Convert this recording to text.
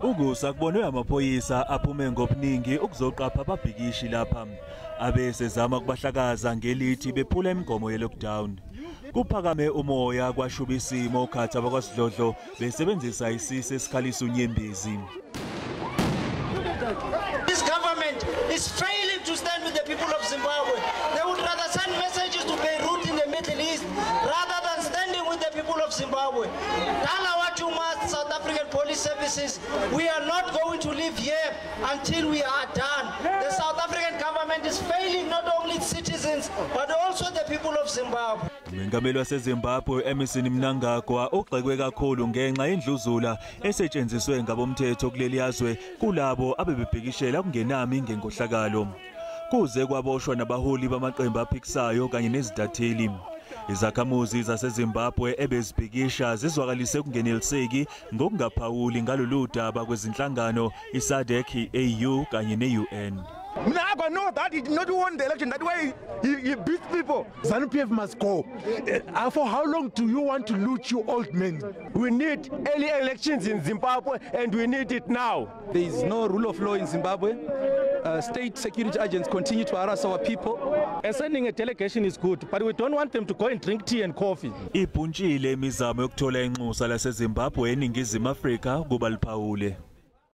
Ukusa kubonwe amaphoyisa aphume ngobuningi ukuzoqapha ababhikishi lapha abesezama kubahlakaza ngelithi bephula imigomo ye-lockdown. Kuphakame umoya kwashuba isimo khathi abakwasidlodlo besebenzisa isisi esikhalisa unyembezi. This government is failing to stand with the people of Zimbabwe. They would rather send messages to Beirut in the Middle East rather than standing with the people of Zimbabwe. Tell what you must, South African Police Services, we are not going to live here until we are done. The South African government is failing not only its citizens but also the people of Zimbabwe. Umengameli waseZimbabwe Emmerson Mnangagwa ugxekwe kakhulu ngenxa yendluzula esetshenziswe ngabomthetho kuleli yazwe kulabo abebebhikishela kungenami ngenkohlakalo. Kuze kwaboshwa nabaholi bamaqembu aphikisayo kanye nezintatheli. Izakhamuzi zaseZimbabwe ebezibhikisha zizwakalise kungeneliseki ngokungaphawuli ngalolu daba kwezinhlangano iSADC, AU kanye ne-UN. Mnangagwa know that he did not won the election. That's why he beat people. ZANU-PF must go. For how long do you want to loot you old men? We need early elections in Zimbabwe and we need it now. There is no rule of law in Zimbabwe. State security agents continue to harass our people. And sending a delegation is good, but we don't want them to go and drink tea and coffee. Ibhuntshile imizamo yokuthola inxusa laseZimbabwe eNingizimu Afrika kuba liphawule.